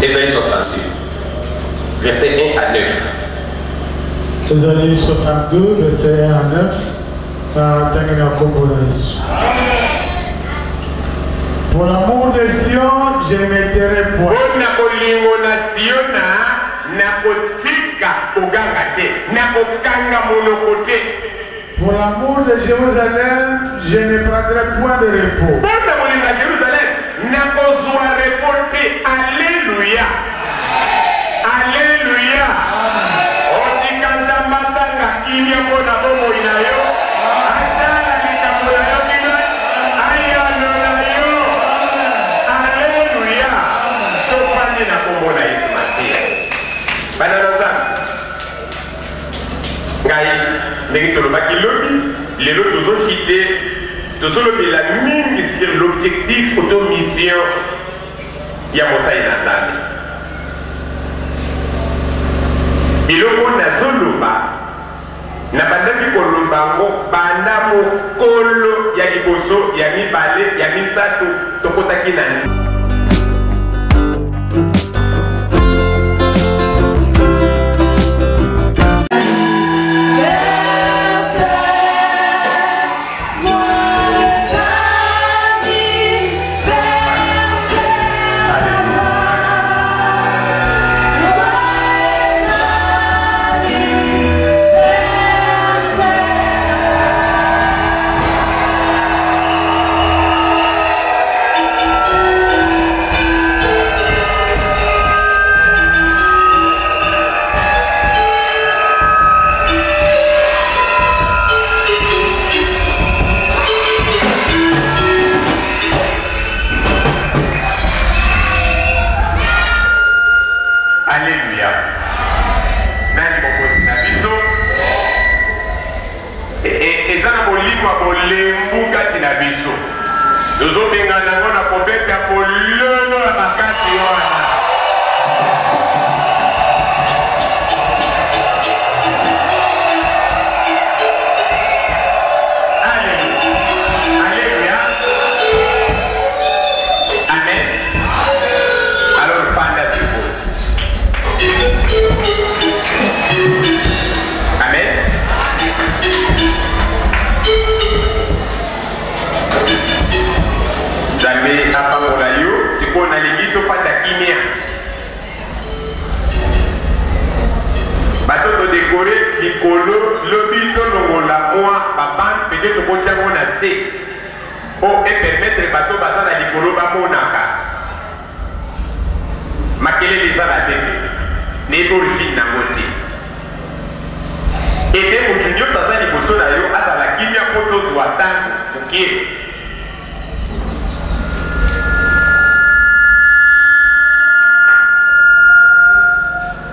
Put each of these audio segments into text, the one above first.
Esaïe 62, verset 1 à 9. Esaïe 62, verset 1 à 9. Natangi na nkombo na Yesu. Pour l'amour de Sion, je ne me tairai point. Mpo na bolingo na Siona, nakotika koganga te, nakokanga monoko te. Pour l'amour de Jérusalem, je ne prendrai point de repos. Mpo na bolingo ya Jérusalem, nakozwa repos te. Alleluia! Alleluia! Otika Nzambe atanga kimia mpo na bomoi na yo, atala likambo na yo kino ayanola yo. Alleluia! Tofandi na kombo na Yesu Masiya. Bana na Nzambe. Ngai, ndenge tolobaki lobi, lelo tozochite, tozolobela mingi sur l'objectif oto mission ya mosali na Nzambe. Biloko nazoloba, nabandaki koloba yango banda mokolo ya liboso, ya mibale, ya misato, tokotaki na Alléluia. Nani mokonzi na biso? E, e, eza na molimo ya bolembu kati na biso. Tozobengana yango na kobeta bololo ya makasi wana. Alléluia. Amen. Alors, panda sikoyo. Amen. Nzambe apambola yo. Sikoyo nalingi tofanda kimia. Bato todekore likolo lobi tolongola mwa babande pete tokotia yango na se mpo epermettre bato baza na likolo bamonaka. Makelele eza na te te. Nayebi origine nango te. Ete moto nyonso aza liboso na yo azala kimia mpo tozwa ntango moke.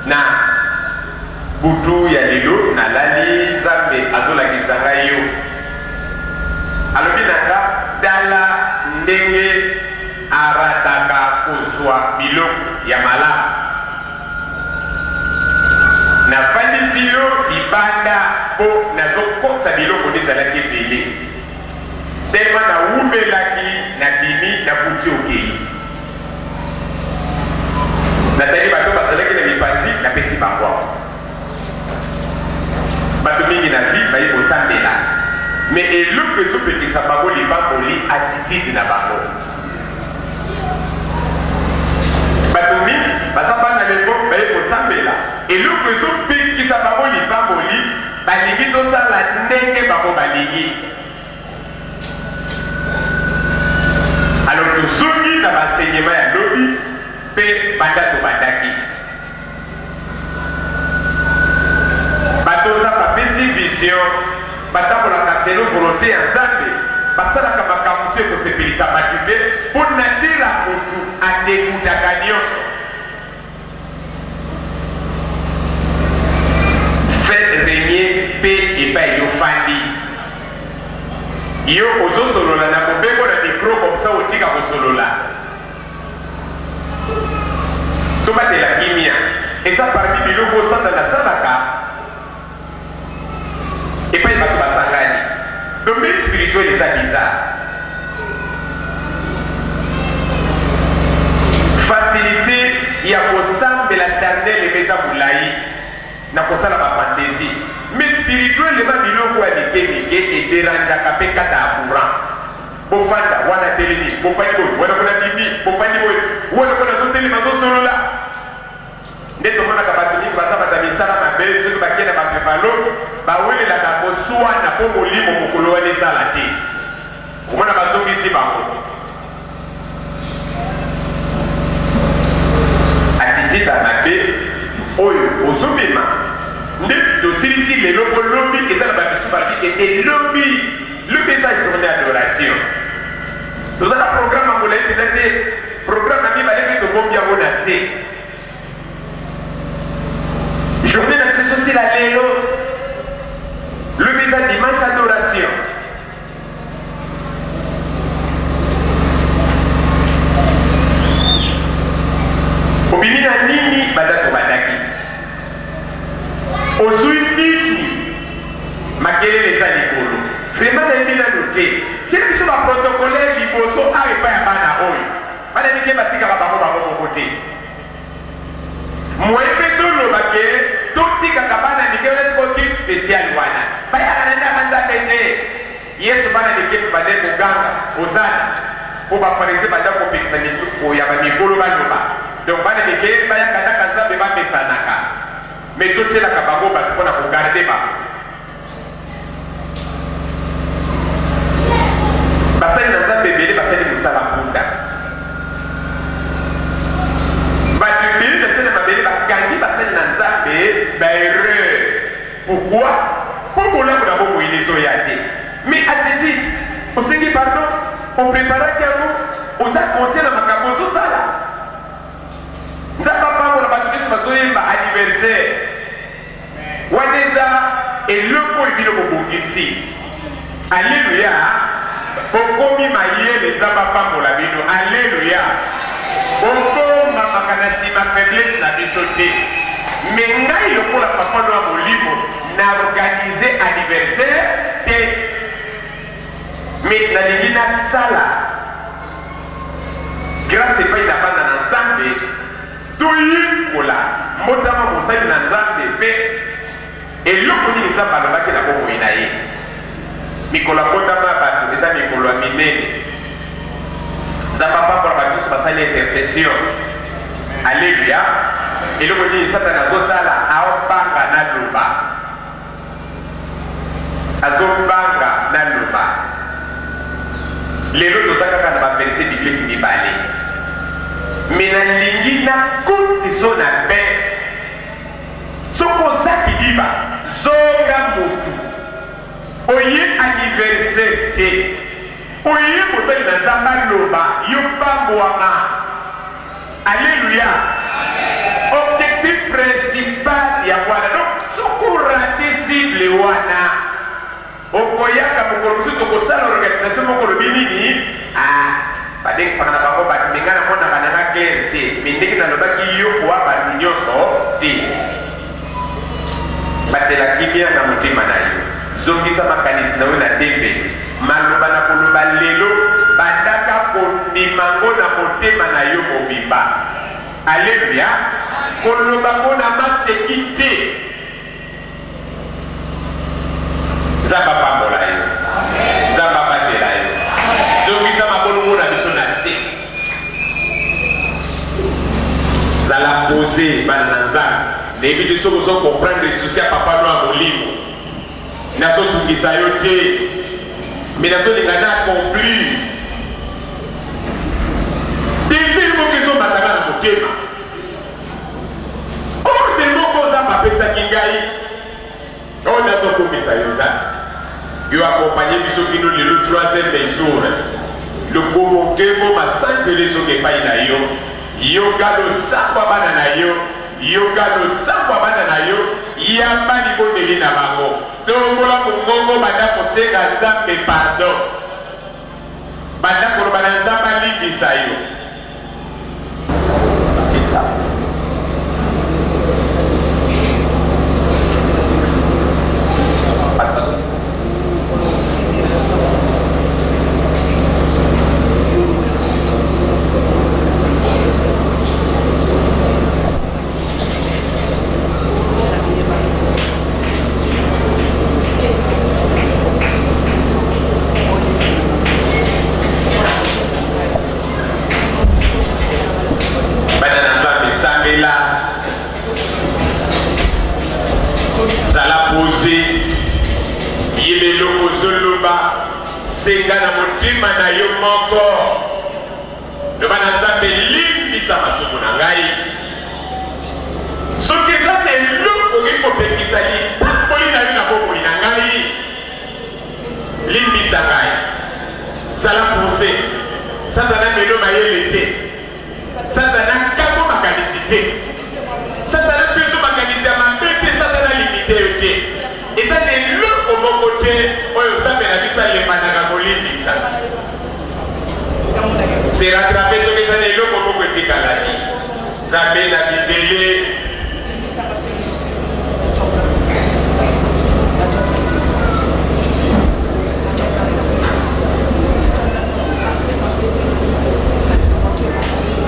Na butu ya lelo nalali Nzambe azolakisa ngai yo. Alobi na nga tala ndenge Arataka kozua biloko ya malamu. Nafandisi yo libanda po nazokotisa biloko nde ezalaki ebele. Tellement nawumelaki nabimi nakuti okeyi. Natali bato bazalaki na mipanzi napesi bango yango. Bato mingi na vie baye kosambela mais eloko ezopekisa bango lipamboli attitude na bango. Bato mingi baza bana lelo baye kosambela eloko ezopekisa bango lipamboli balingi tosala ndenge bango balingi. Alors tozongi na ba enseignement ya lobi mpe banda tobandaki. Bato Nzambe apesi vision batambolaka selon volonte ya Nzambe, basalaka makambo mosusu ekosepelisa bato te, mpo nature ya motu adegoutaka nyonso. Faites regner mpe epai yofandi. Yo ozosolola na mobeko na micro comme ça otika kosolola. Tobatela kimia eza parmi biloko oyo Satana asalaka epai bato basangani. Domaine spirituel eza bizarre. Facilité ya Na kosala ba fantaisie. Mais spirituellement biloko ya mike mike e derangeaka pe kata ya courant. Bofanda wana atelemi, bofandi boye, wana kuna abimi, bofandi boye, wana kuna azotelema azosolola. Nde tomonaka bato mingi baza bato ya misala mabe, soki bakei na bafevalo bawelelaka koswana mpo molimo mokolo wana esala te. Omona bazongisi bango. Attitude ya mabe oyo ozobima nde tosilisi lelo mpo lobi eza na bamisu balobi ke te lobi lobi eza journée adoration toza na programme ya molai mpenza te programme ya mibale mpe tobombi yango na se journée na biso ezosila lelo lobi eza dimanche adoration Obimi na nini banda tobandaki? Ozui nini? Makelele eza likolo. Vraiment nayebi nanu te. Tiela biso ba protocolaire liboso awa epai ya bana oyo. Bana mike batikaka bango bango moko te. Moyen mpe toloba ke totikaka bana mike wana sikoyo culte special wana. Bayaka na ndaka Nzambe te. Yesu bana mike mpe bandaki koganga Hozana mpo ba pharisien banda kopekisa koyamba mikolo baloba. Donc bana mike bayaka ndaka Nzambe bamesanaka. Mais totielaka bango bato mpo na ko garder bango. Basali na Nzambe ebele basali mosala mpunda. Bato ebele na se na mabele bakangi basali na Nzambe ba erreur. Pourquoi? Mpo bolamu na bomoi ezoya te. Mais attitude, osengi pardon, opreparaki yango, oza conscient na makambo ozosala. Nzambe apambola bato nyonso bazoyemba anniversaire. Wana eza eloko oyo bino bobongisi. Aleluya! Bokomi mayele, Nzambe apambola bino. Aleluya! Bobombamaka na nsima faiblesse na biso te. Me ngai lokola papa no ya molimo na organise anniversaire te. Me nalingi nasala grâce epai na bana na Nzambe. Toyekola mbotama mosali na Nzambe mpe eloko nini Nzambe alobaki na bomoi na ye. Mikolo ya mbotama ya bato eza mikolo ya minene. Nzambe apambola bato nyonso basali intercession. Aleluya! Eloko nini Satana azosala? Aobanga naloba, azobanga naloba. Lelo toza kaka na baverse biblike mibale, me nalingi nakotiso na bain. Soki oza kidiba, zonga mutu. Oye anniversaire te, oye mosali na Nzambe aloba yo pambwama. Alleluia! Objectif principal ya wana. Donc soki orate cible wana, Okoyaka mokolo mosusu tokosala organisation moko olobi nini? Ah, babengisaka na bango bato me ngai namonaka na nga claire te me ndenge nalobaki yo koa bato nyonso te. Batela kimia na motema na yo, zongisa makanisi na yo na tempelo. Maloba na koloba lelo, bandaka kondima ngo na motema na yo mobimba. Aleluya! Koloba ngo na maseki te. Nzambe apambola yo. Nzambe abatela yo. Zongisa mabolongo na biso na se. Zala pose bana na Nzambe. Nayebi te soki ozo comprendre souci ya papa no ya molimo. Nazotungisa yo te. Mais nazolinga na accomplir. Desir moko ezomataka na motema. Ordre moko Nzambe apesaki ngai, oyo nazokumisa yo Nzambe. Yo akompanye biso kino lelo troisième jour. Lokumu, nkembo, masanjoli ezonga epai na yo. Yoka losambo ya bana na yo, yoka losambo ya bana na yo, yamba libondeli na bango. Tombola mongongo, banda kosenga Nzambe pardon. Banda koloba na Nzambe alimbisa yo. Senga na motema na yo moko. Loba na Nzambe, limbisa masumu na ngai. Soki eza na eloko okoki kopekisa lipamboli na yo na bomoi na ngai, limbisa ngai. Zala pose. Satana melo mayele te. Satana kango makanisi te. Satana peso makanisi ya mabe te. Satana limite yo te. Eza na eloko moko te oyo Nzambe na biso alembanaka kolimbisa. Se rattraper soki eza na eloko moko etikalaki. Nzambe na bibele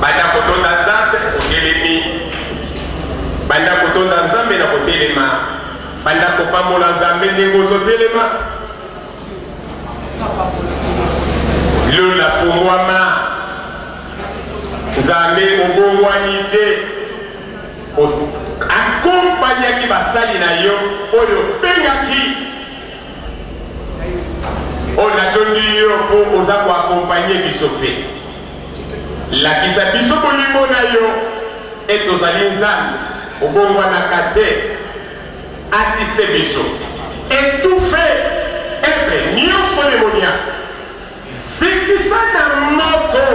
banda kotonda nzambe otelemi banda kotonda nzambe na kotelema banda kopambola nzambe ndenge ozotelema lola fungwama nzambe obongwani te akompanyaki basali na yo oyo obengaki oyo natondi yo mpo oza koakompanye biso mpe lakisa biso bolingo na yo ete ozali nzambe obongwanaka te assiste biso étouffe epe nyonso démoniaque zikisa na moto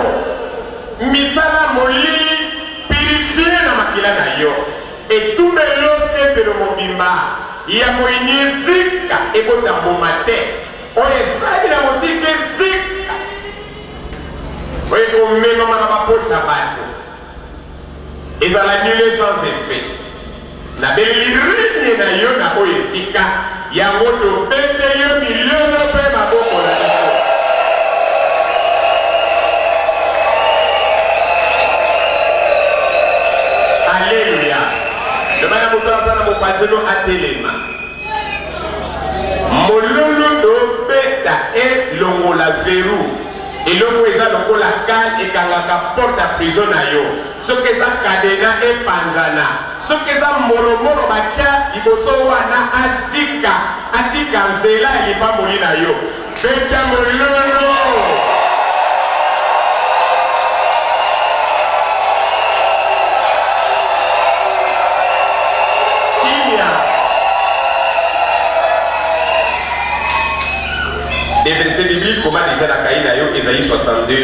misala molili purifie na makila na yo etumbelo tempelo mobimba ya moyini ezika ebota mbuma te oyo esalami na mozika ezika oyo ekomemama na bapoche ya bato ezala nul sans effet. Nabeleli règne na yo na oyo esika yango tobeteli yo milolo mpe maboko na biso. Aleluya! Loba na moto aza na mopanzi no atelema. Molulu tobeta elongola verrou. Eloko eza lokola kale ekangaka porte ya prison na yo. Soki eza kadena epanzana. Soki eza moromoro batya liboso wana azika atika nzela ya lipamboli na yo. Beta mololo! Kimia. Des versets bibliques, comment déjà la cahier na yo, Ésaïe 62,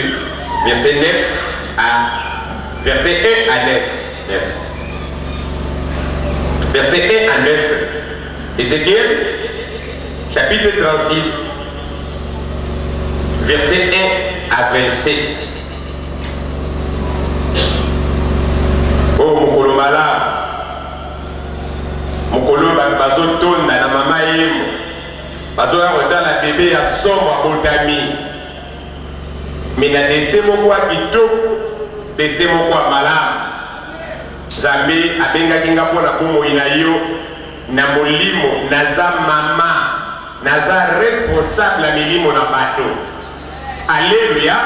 verset 9 à verset 1 à 9. Merci. Verset 1 à 9. Ézéchiel, chapitre 36, verset 1 à 27. Oh, mokolo malamu mokolo oyo bato bazotonda na mama yemo bazoya kotala bebe ya somo abotami me na destin moko ya kitoko destin moko ya malamu nzambe abengaki nga mpo na bomoi na yo na molimo naza mama naza responsable ya milimo na bato aleluya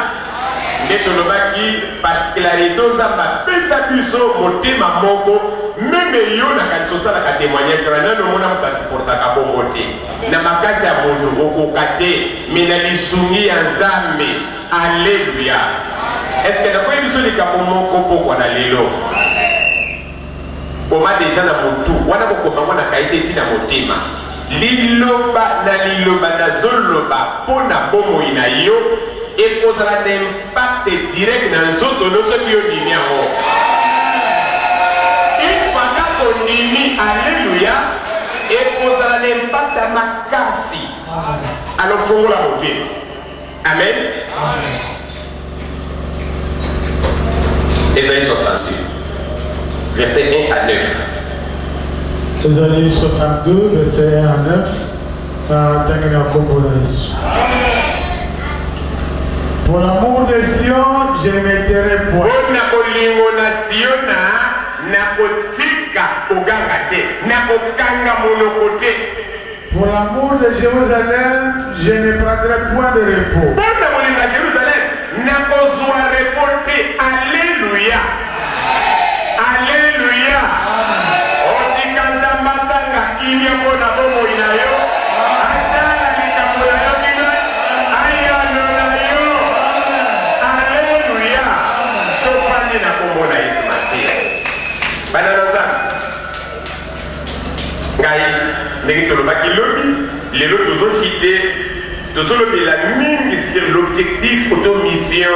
nde tolobaki particularité nzambe apesa biso motema moko meme yo nakanisi osalaka témoignage wana nano omona moto asiportaka bongo te na makasi ya moto okoka te me na lisungi ya nzambe aleluya eske nakoyi biso likambo moko pokwa na lelo Koma deja na mutu wana kokoma ngo na kaye te ti na motema. Liloba na liloba nazoloba mpo na bomoi na yo ekozala na impact direct na nzoto no soki yo ndimi yango. Une fois kaka ondimi, alleluia, ekozala na impact ya makasi. Alors fongola motema. Amen. Esaïe 62, verset 1 à 9. Esaïe 62, verset 1 à 9. Ntangi na nkombo na Yesu. Pour l'amour de Sion, je ne mettrai point. Mpo na bolingo na Siona, nakotika koganga te, nakokanga monoko te. Pour l'amour de Jérusalem, je ne prendrai point de repos. Mpo na bolingo ya Jérusalem, nakozwa repos te. Alleluya! Alleluya! Otika Nzambe azanga kimia mpo na bomoi na yo, atala likambo na yo kino ayanola. Ndenge tolobaki lobi, lelo tozochite, tozolobela mingi sur l'objectif oto mission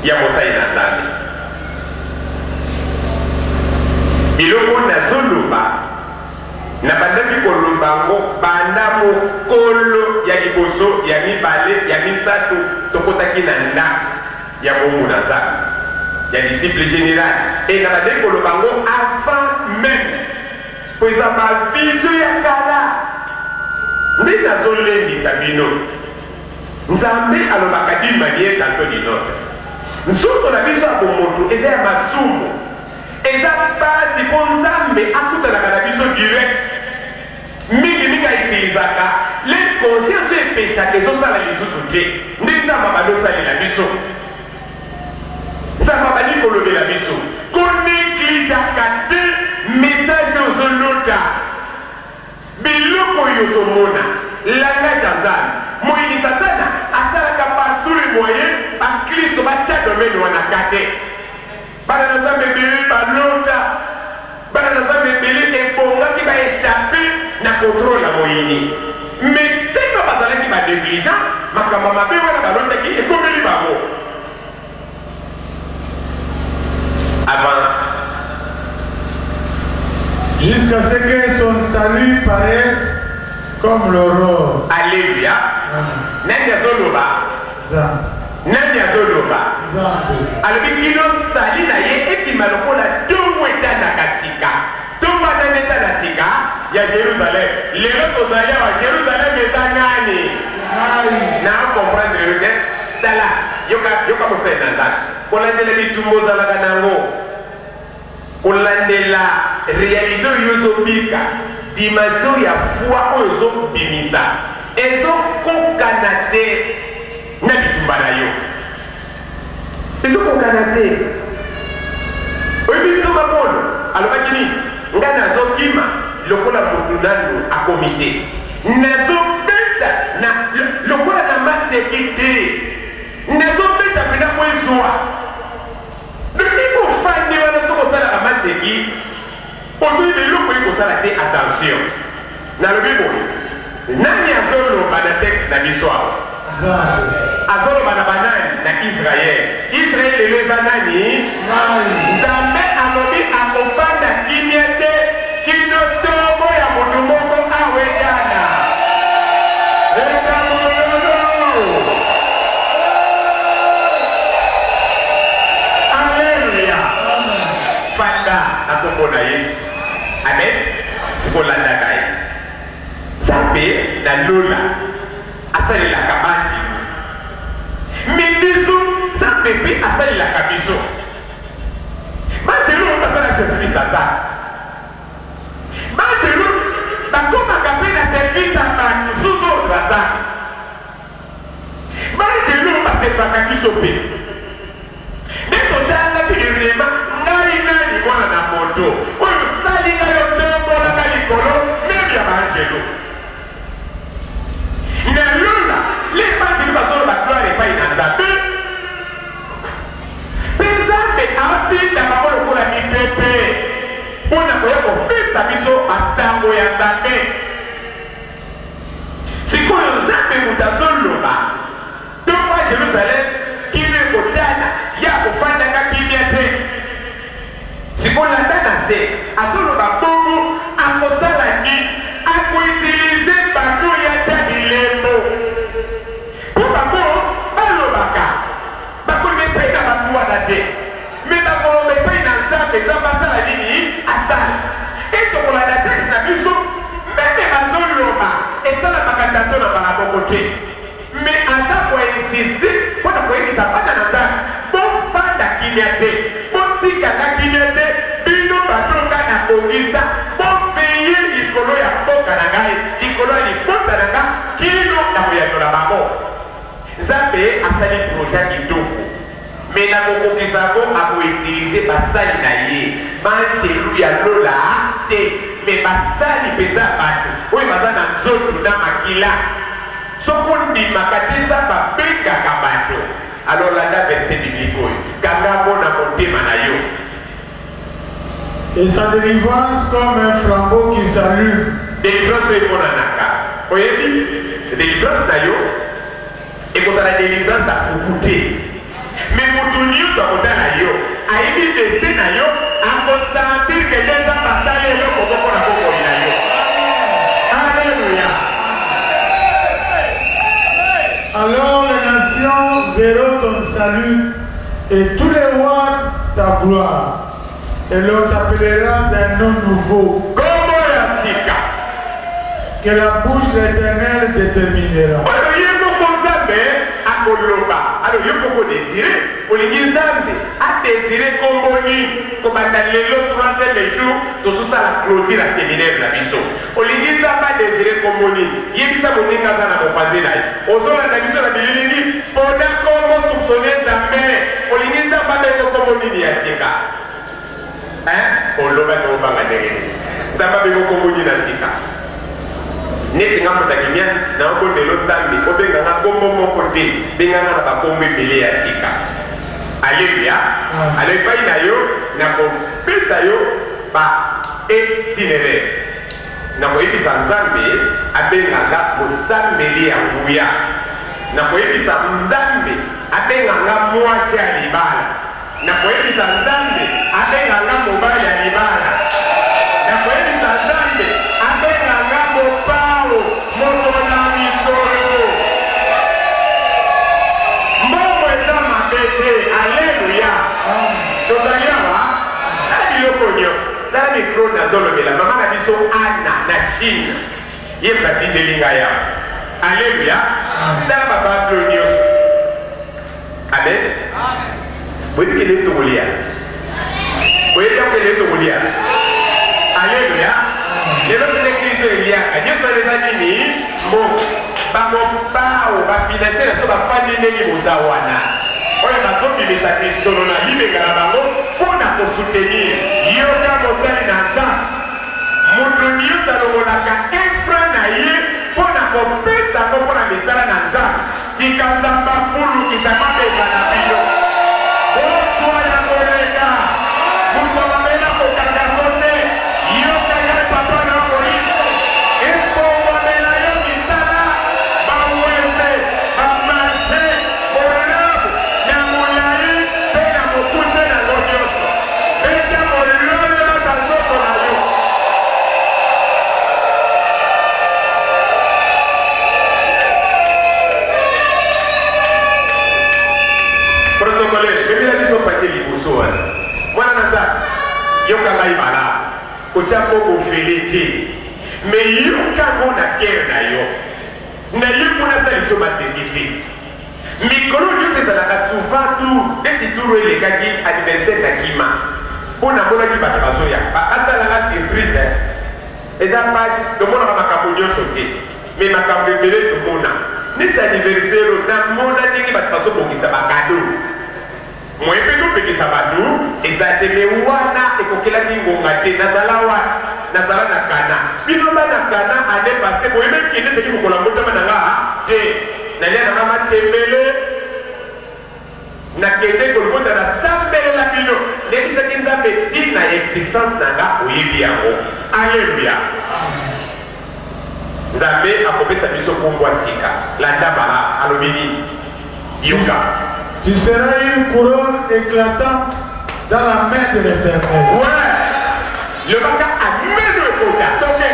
ya mosali na Nzambe. Biloko nazoloba, nabandaki koloba yango banda mokolo ya liboso, ya mibale, ya misato, tokotaki na ndako ya bongo na Nzambe ya disciple general, e nabandaki koloba yango avant meme Po eza ba vision ya kala nde nazo lendisa bino. Nzambe alobaka d'une manière tantôt d'une autre. Nzoto na biso ya bomoto eza ya masumu. Eza pasi po Nzambe akutanaka na biso direct. Mingi mingi a utilisaka l'inconscience oyo epeshaka ezosala lisusu te. Nde Nzambe abandi osalela biso. Nzambe abandi kolobela biso. Ko negligeaka te message oyo ozo lota, biloko oyo ozo mona, langage ya Nzambe. Moyini satana asalaka par tous les moyens ba klisto batia domaine wana cas te. Bana na Nzambe ebele balota, bana na Nzambe ebele ebongaki ba echapper na controle ya moyini. Mais tellement bazalaki ba negligent, makambo ya mabe wana balotaki ekomeli bango. Avance. Jusqu'à ce que son salut paraisse comme l'aurore. Alléluia. Nani azoloba? Nzambe. Nani azoloba? Nzambe. Alobi kino sali na ye ebima lokola ntongo etanaka sika. Ntongo ya nani etana sika? Ya Jerusalem. Lelo tozali awa, Jerusalem eza nani? Ngai. Na comprendre yo te. Tala, yoka, yoka mosali na Nzambe. Kolandela bitumba ozalaka na yango, kolandela realite oyo ozobika, dimension ya foi oyo ozobimisa ezokokana te na bitumba na yo. Ezokokana te. Oyebi ntoma Polo alobaki nini? Ngai nazokima lokola moto nanu akomi te, nazobeta na lokola na maseki te, nazobeta mpenza mpo ezwa. Depuis ofandi wana soki osalaka maseki ozoyeba eloko oyi kosala te. Attention, nalobi boye, nani azoloba na texte na biso awa? Nzambe. Azoloba na banani? Na Israel. Israel lelo eza nani? Nzambe alobi akofanda kimia te kino ntongo ya moto moko awa etana. Eza mololo. Aleluya. Fanda na kombo na Yesu. Amen. Kolandaka ye. Nzambe na lola asalelaka banzelu. Me biso, Nzambe mpe asalelaka biso. Banzelu oyo basala service ya Nzambe. Banzelu bakomaka mpe na service ya bato sous ordre ya Nzambe. Banzelu basepaka biso mpe. Nde totangaki dernièrement, ngai nani mwana na moto oyo osali ngai otombolaka likolo meme ya baanzelu. Na lola, le banzelu bazoloba gloire epai na Nzambe, mpe Nzambe atinda bango lokola mipepe mpo na koya kopesa biso basango ya Nzambe. Sikoyo Nzambe moto azoloba Ntongo ya Jerusalem kino ekotana, ye akofandaka kimia te. Sikoyo landa na se, azoloba bongo akosala nini? Ako utiliser bato oyo atia bilembo po bango balobaka. Bakoloba epai na bato wana te, mais bakoloba epai na Nzambe. Nzambe asala nini? Asala. Et tokolanda texte na biso, meme bazoloba esalamaka tantot na mbala moko te. Mais aza ko insister pona koyebisa bana na Nzambe, bofanda kimia te, botika nga kimia te, bino bato nga na bongisa, bo veiller likolo ya mboka na ngai, likolo ya libota na nga, kino na koyanola bango. Nzambe asali projet kitoko, mais na kokokisa yango ako utiliser basali na ye, banjelu ya lola te, mais basali penza bato oyo baza na nzoto na makila. Soki ondimaka te Nzambe abengaka bato, alors landa verset biblique oyo, kanga yango na motema na yo. Et sa délivrance comme un flambeau qui s'allume. Delivrance oyo emonanaka. Oyebi, delivrance na yo ekozala delivrance ya kuku te. Mais moto nyonso akotala yo, ayebi verse na yo, akosentir que nde Nzambe asali eloko moko na bomoi na yo. Alléluia. Alors les nations verront ton salut et tous les rois ta gloire. Et l'on t'appellera d'un nom nouveau. Kombo ya sika. Que la bouche de l'Éternel déterminera. Oyo ye moko Nzambe akoloba. Alors yo moko désiré, olingi Nzambe a désiré kombo nini? Kobanda lelo troisième jour tozosala clôture ya séminaire na biso. Olingi Nzambe a désiré kombo nini? Yebisa moninga aza na mopanzi na ye. Ozolanda biso na bililingi pona kombo soupçonne Nzambe. Olingi Nzambe abengo kombo nini ya sika? Hein? Olobaki obanga ndenge nini? Nzambe abengo kombo nini na sika? Neti nga moto akimia naobondelo Nzambe obenga nga kombo moko te, benga nga na bakombo ebele ya sika. Aleluya. Alo epai na yo nakopesa yo ba itinéraire. Nakoyebisa Nzambe abenga nga mosambeli ya nguya. Nakoyebisa Nzambe abenga nga mwasi ya libala. Nakoyebisa Nzambe abenga nga mobali ya libala. Nakoyebisa Nzambe abenga nga mopao, moto na misolo. Mbongo eza mabe te. Aleluya. Tozali awa? Tala biloko nyonso. Tala micro nazolobela mama na biso Anna na Chine. Ye moto atindeli ngai awa. Aleluya. Tala ba bafle nyonso. Amen. Boyebi ke lelo tokolia. Boyebi yango ke lelo tokolia. Aleluya. Lelo mpenza Kristo eliaka. Nyonso wana eza nini? Mbongo. Bamopao, bafinansie na biso bafandi ndenge boza wana. Oyo bazobimisa misolo na libenga na bango mpo na kosoutenir. Yoka mosali na Nzambe. Moto nyonso alongolaka un franc na ye mpo na kopesa yango mpo na misala na Nzambe. Tika Nzambe afulukisa mabenga na bino. Bozwa ya koleka. Moto mabe nakokanga yango te. Yoka ngai papa na Moïse. Ebongwamela yo misala, bawenze, bamarche, bolamu na molai mpe na mokuse na yango nyonso. Beta mololo na nzoto na yo. Protocole, memela biso pake liboso wana. Mwana na Nzambe, yoka ngai malamu. Kotya mbongo ofele te. Me yoka ngo na kere na yo. Na ye kuna asali so baservice. Mikolo nyonso ezalaka souvent tour neti tour oyo elekaki anniversaire na kima mpo namonaki bato bazoya basala nga surprise eh. Eza pasi tomonaka makambo nyonso te mais makambo ebele tomona neti anniversaire oyo namona ndenge bato bazobongisa ba cadeau moyen mpe topekisa bato eza te mais wana ekokelaki ngonga te nazala wapi nazala na kana bino bana kana année passée boyebaki kende ezali mokolo ya mbotama na nga te nalia na nga matembele Nakende Golgotha na sambelela bino nayebisaki Nzambe tina ya existence na nga oyebi yango Alleluia Nzambe akopesa biso kombo ya sika landa malamu alobi nini yoka Tu seras une couronne éclatante dans la main de l'Éternel. Ouais. Lobaka amen ekota. Toke.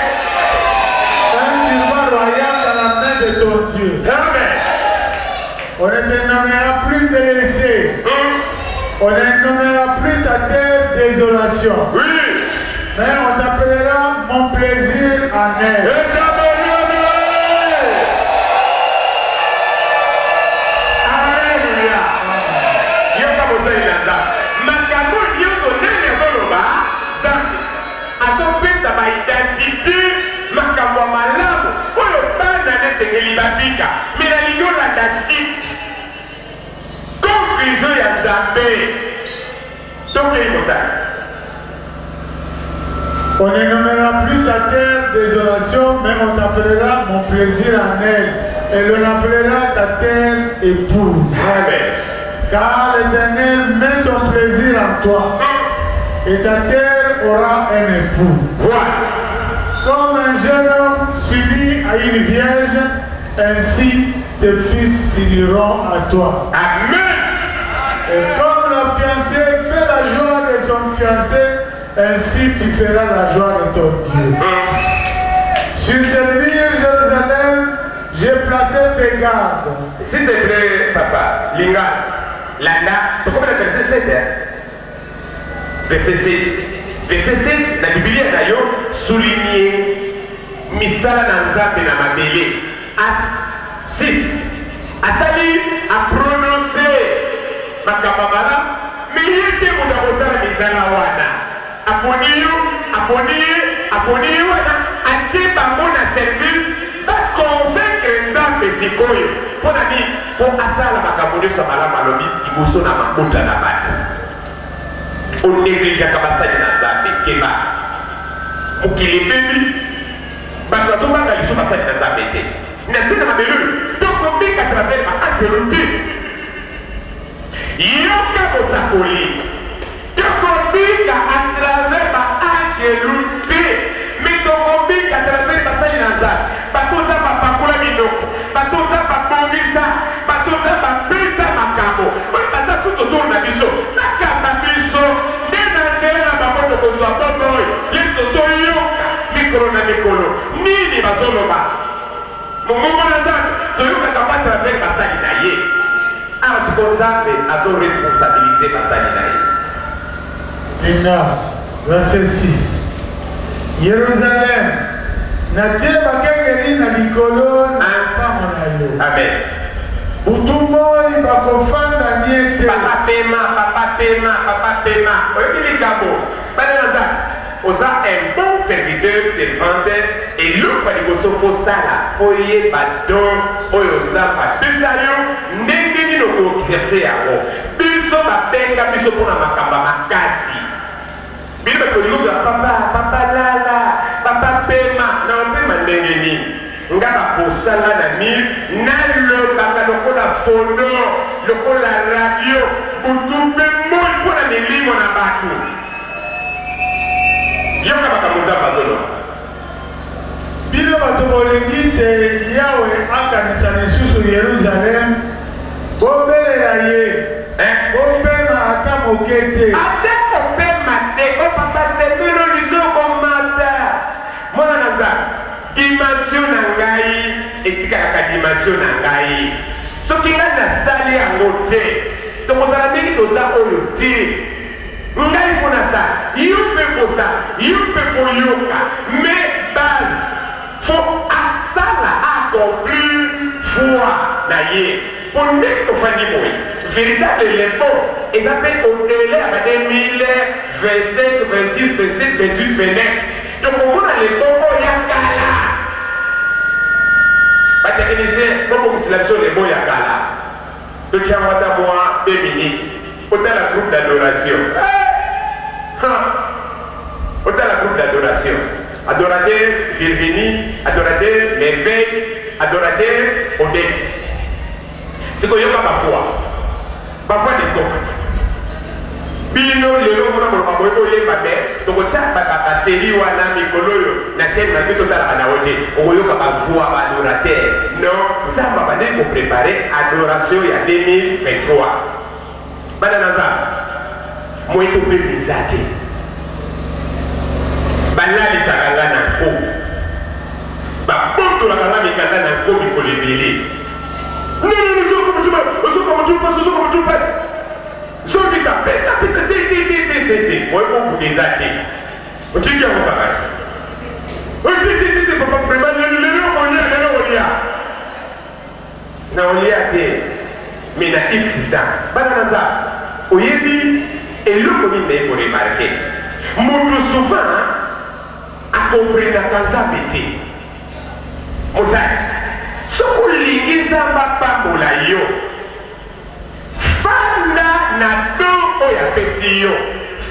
Un turban royal dans la main de ton Dieu. Amen. On ne te nommera plus délaissé. On ne nommera plus ta terre désolation. Oui. Mais on t'appellera mon plaisir en elle. Alléluia. Yoka mosali na Nzambe. Makambo nyonso ndenge azoloba Nzambe azopesa ba identite makambo ya malamu oyo bana nde esengeli babika. Mais nalingi olanda chute conclusion ya Nzambe. Tokei mosali. On ne nommera plus ta terre désolation, mais on t'appellera mon plaisir en elle, et l'on appellera ta terre épouse. Amen. Car l'Éternel met son plaisir en toi, et ta terre aura un époux. Voilà. Comme un jeune homme s'unit à une vierge, ainsi tes fils s'uniront à toi. Amen. Et comme la fiancée fait la joie de son fiancé, ainsi tu feras la joie de ton Dieu. Sur tes murs, Jérusalem, j'ai placé tes gardes. S'il te plaît, papa, Linga, landa, tokomi na verset 7, hein? Verset 7. Verset 7 na Biblia na yo souligner misala na Nzambe na mabele. As 6. Asali a prononcer makambo ya malamu, mais ye te moto akosala misala wana. Aponi yo, aponi ye, aponi ye wana, atie bango na service ba convaincre Nzambe sikoyo. Mpo na nini? Mpo asala makambo nyonso ya malamu alobi liboso na mabota na bato. Onegligeaka basali na Nzambe, keba. Mokili ebebi, bato bazobanga lisusu basali na Nzambe te. Na se na mabele oyo tokobika travers ba angelo te. Yoka mosakoli. Tokobika à travers ba angelu te, mais tokobika à travers basali na Nzambe. Bato Nzambe apakola minoko, bato Nzambe abongisa, bato Nzambe apesa makambo oyo baza tout autour na biso, bakamba biso nde na nzela na bango tokozwa bomoi. Ye tozoyoka mikolo na mikolo nini bazoloba. Mongongo na Nzambe toyokaka yango à travers basali na ye. Awa sikoyo Nzambe azo responsabiliser basali na ye. Linga, verset 6. Yeruzalem, natie bakengeli na likolo na lopango na yo. Amen. Butu moi bakofanda nye te. Papa pema, papa pema, papa pema. Oyebi likambo, bana na Nzambe, oza un bon serviteur, servante, eloko ya liboso fo sala, fo yeba don oyo Nzambe apesa yo, ndenge nini oko exercer yango. Biso babenga biso pona makambo ya makasi. Bino bato bolingi kozala papa, papa lala, papa pema, na opema ndenge nini? Nga baposa nga na mur, nalobaka lokola phono, lokola radio, butu pe moi pona milimo na bato. Yoka makambo Nzambe azoloba. Bino bato bolingi te Yawe akanisa lisusu Yeruzalem, bobelela ye, Eh? bopema ata moke te. Ata kopema te, o papa sepelo liso komata. Mwana na Nzambe, dimension na ngai etikalaka dimension na ngai. Soki ngai nasali yango te, tokozala ndenge toza oyo te. Ngai faut nasala, yo mpe faut osala, yo mpe faut oyoka, mais base faut asala a accomplir foi na ye po ndenge tofandi boye veritable lempo eza mpe au dela ya ba 2025, 26, 27, 28, 29 tokomona lempo oyo ya kala. Ba technicien bobongisela biso lempo ya kala. Totia yango ata mua deux minutes otala groupe d'adoration eh! Ha! Otala groupe d'adoration adorateur Virginie adorateur Merveille adorateur Odette sikoyo yoka ba voix ba voix de coq Bino lelo omona koloba boye boyemba me tokotia ba ba serie wana mikolo oyo na chaine na biso totalaka na yo te okoyoka ba voix ba adorateur non nzambe abandaki ko prepare adoration ya 2023 bana na nzambe moye topema eza te balalisaka nga na nko babotolaka nga mikanda na nko mikolo ebele nini ozoka motu pasi ozoka motu pasi Zongisa pesa pesa te te te te te te moye kobuka eza te otiki yango kaka te te te te te papa vraiment lelo lelo okolia lelo okolia na olia te mais na x temps bana na nzambe oyebi eloko nini naye koremarke moto souvent akomprenaka nzambe te mosali soki olingi nzambe apambola yo Fanda na don oyo apesi yo.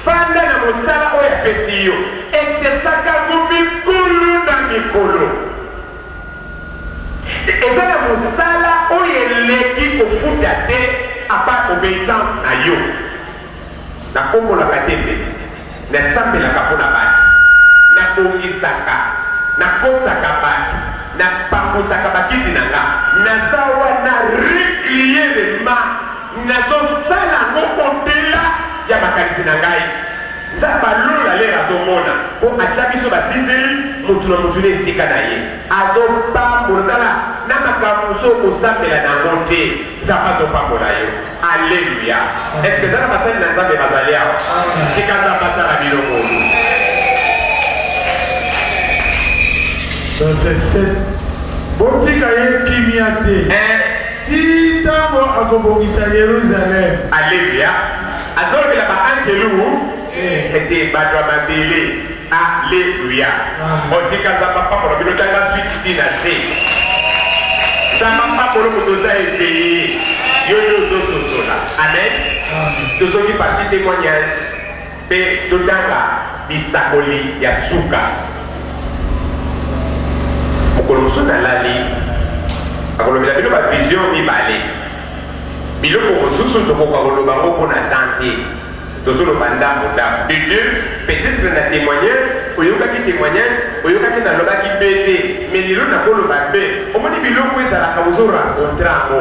Fanda na mosala oyo apesi yo. Exersaka yango mikolo na mikolo. Eza na mosala oyo eleki kofuta te à part obeissance na yo. Nakombolaka te mpe nasambelaka mpo na bato. Nabongisaka. Nakotaka bato, napangusaka bakiti na nga, naza wana régulièrement, nazosala yango au-delà ya makanisi na ngai. Nzambe alola lere azomona mpo atya biso basinzeli, motu na motu na esika na ye, azopambola. Tala na makambo mosusu okosambela nango te, Nzambe azopambola yo. Alleluya! Eske eza na basali na Nzambe bazali awa? Tika Nzambe asala bino ngolu. Verset 7. Botika ye kimia te ti ntango akobongisa Yeruzalem. Alleluya! Azolobela baangelu ete bato ya mabele. Alleluya! Otika Nzambe apambola bino. Tanga suite ti na se. Nzambe apambola moto oza eveye, yo nde ozososola. Amen. Tozoki pasi témoignage mpe totanga bisakoli ya suka. Mokolo mosusu nalali, akolobela bino bavision mibale. Biloko mosusu tokoka koloba yango mpo na temps te, tozoloba ndambo ndambo. De deux, peut-être na témoignage oyokaki, témoignage oyokaki, nalobaki be te, mais lelo nakoloba be. Omoni biloko ezalaka ozo rencontre yango,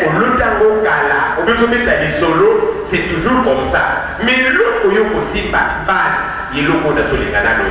olota yango kala, obi ozobeta lisolo, c'est toujours comme ça. Mais eloko oyo kosimba base, eloko oyo nazolinga naloba.